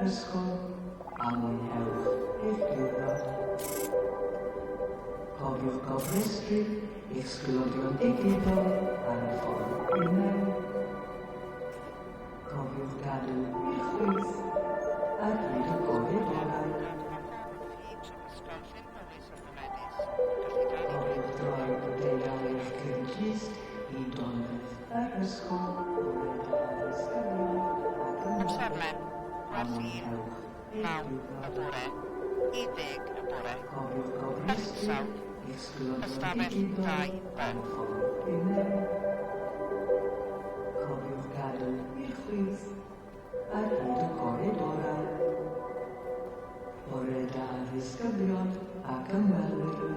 ysgol a mwynhewch eich diwrnod. Cofiwch gofrestru eich sglodion digidol ar y ffordd i mewn. Cofiwch gadw i'r chwith ar hyd y coridorau. Cofiwch droi deial eich cyrnclust i donfedd yr ysgol bore da ddisgyblion ac Amserlen, ymwelwyr a gwerth 1, mwynhewch eich 9 y diwrnod. bore, i 10 y bore. Cofiwch gofrestru Hinsawdd, eich sglodion ystafell digidol 2 B. ar y ffordd i mewn. Cofiwch gadw i'r chwith ar hyd y coridorau. Bore da ddisgyblion ac ymwelwyr.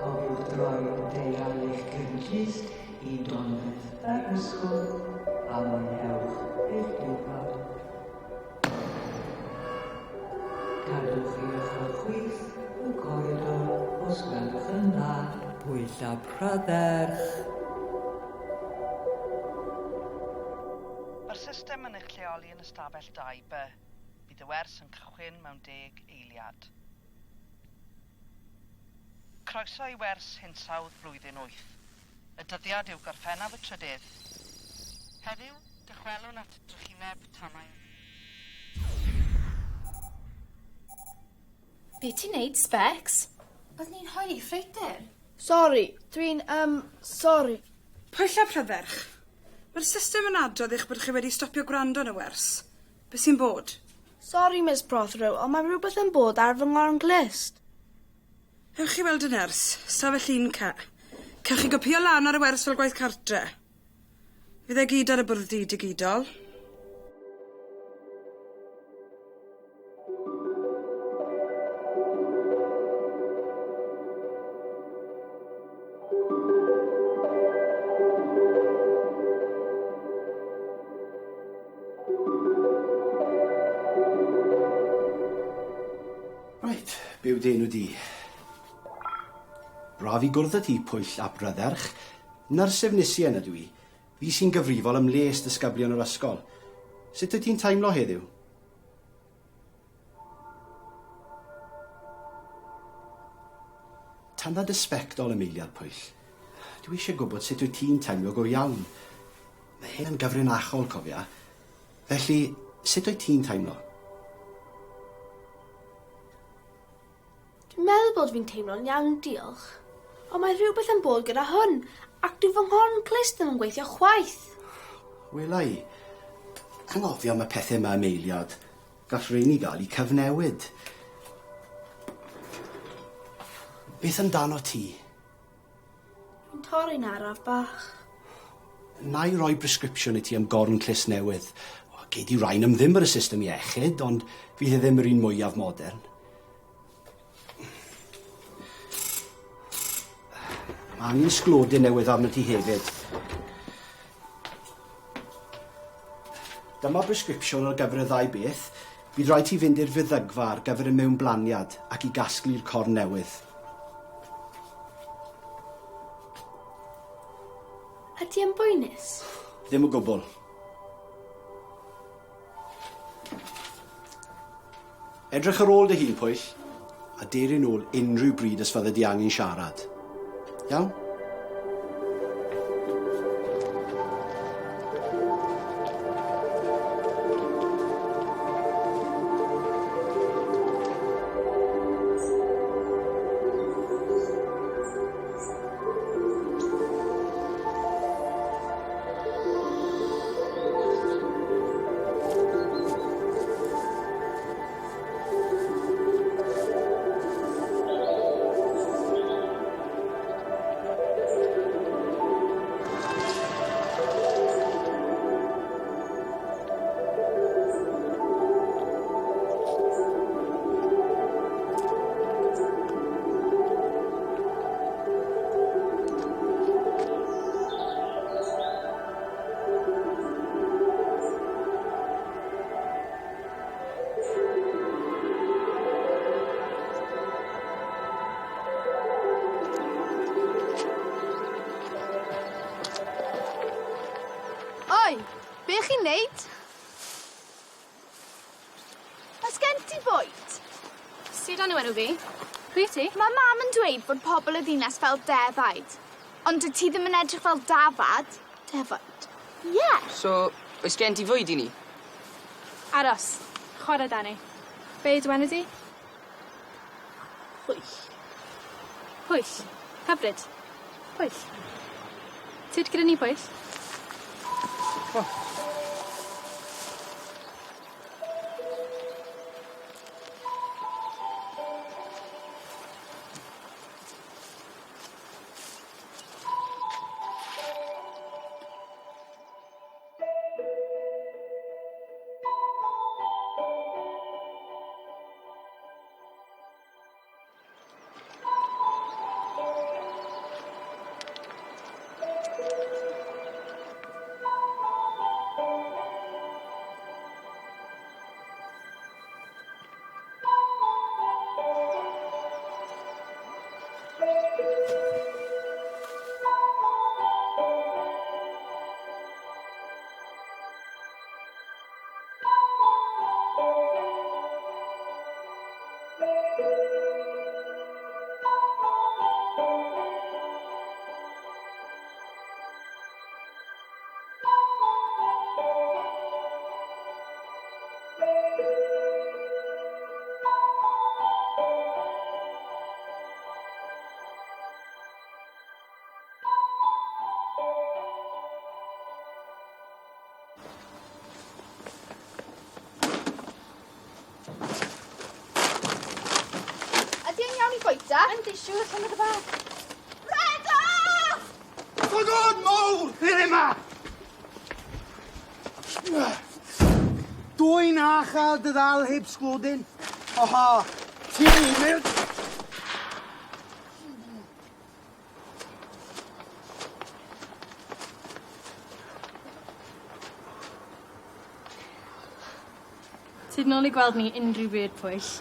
Cofiwch droi deial eich cyrnclust i donfedd yr ysgol a mwynhewch eich diwrnod. Cadwch i ochr chwith y coridor os gwelwch yn dda. Pwyll a Prydderch. Mae'r system yn eich lleoli yn ystafell 2B. Bydd y wers yn cychwyn mewn 10 eiliad. Croeso i wers hinsawdd flwyddyn 8. Y dyddiad yw Gorffennaf y trydydd. Heddiw, dychwelwn at drychineb tanau. Be ti'n neud, Specs? Byddwn ni'n hoeli ffreutur. Sori, dwi'n, sori. Pwyll a Prydderch. Mae'r system yn adrodd eich bod chi wedi stopio gwrando yn y wers. Be sy'n bod? Sori, Miss Prothero, ond mae rhywbeth yn bod ar fy nghorn glust. Ewch chi weld y nyrs, stafell un C. Cewch chi gopïo lan ar y wers fel gwaith cartre. Fydd e gyd ar y bwrdd du digidol. Reit, be yw dy enw di? Braf i gwrdd â ti, Pwyll ap Rhydderch. Nyrs Efnisien ydw i. Fi sy'n gyfrifol am les disgyblion yr ysgol. Sut wyt ti'n teimlo heddiw? Tynna dy sbectol, Amelia Pwyll. Dwi eisiau gwybod sut wyt ti'n teimlo go iawn. Mae hyn yn gyfrinachol, cofia. Felly, sut wyt ti'n teimlo? Dwi'n meddwl bod fi'n teimlo'n iawn, diolch. Ond mae rhywbeth yn bod gyda hwn, ac dyw fy nghorn clust ddim yn gweithio chwaith. Wela i. Anghofio am y pethe 'ma, Ameiliad. Gall rheini gael eu cyfnewid. Beth amdano ti? Dwi'n torri'n araf bach. Na i roi prescription i ti am gorn clust newydd. O, gei di rain am ddim ar y system iechyd, ond fydd e ddim yr un mwyaf modern. Mae angen sglodyn newydd arno ti hefyd. Dyma bresgripsiwn ar gyfer y ddau beth. Bydd rhaid ti fynd i'r feddygfa ar gyfer y mewnblaniad ac i gasglu'r corn newydd. Ydy e'n boenus? Ddim o gwbl. Edrych ar ôl dy hun, Pwyll, a deri nôl unrhyw bryd os fydde di angen siarad. Iawn? Oi, be chi'n neud? Sian yw enw fi. Pwy wyt ti? Mae mam yn dweud bod pobl y ddinas fel defaid. Ond dwyt ti ddim yn edrych fel dafad. Defaid? Ie. Yeah. So, oes gen ti fwyd i ni? Aros. Chwarae 'da ni. Be dy enw di? Pwyll. Pwyll. Hyfryd. Pwyll. Tyd gyda ni, Pwyll? O. Ydy e'n iawn i bwyta? Yndi, siŵr, cymryd y bag. Rhedwch! Ffwc mowr! Hyn yma! Dwy na chael dy ddal heb sglodyn. Oha, ti'n mynd! Tyd nôl i gweld ni unrhyw bryd, Pwyll.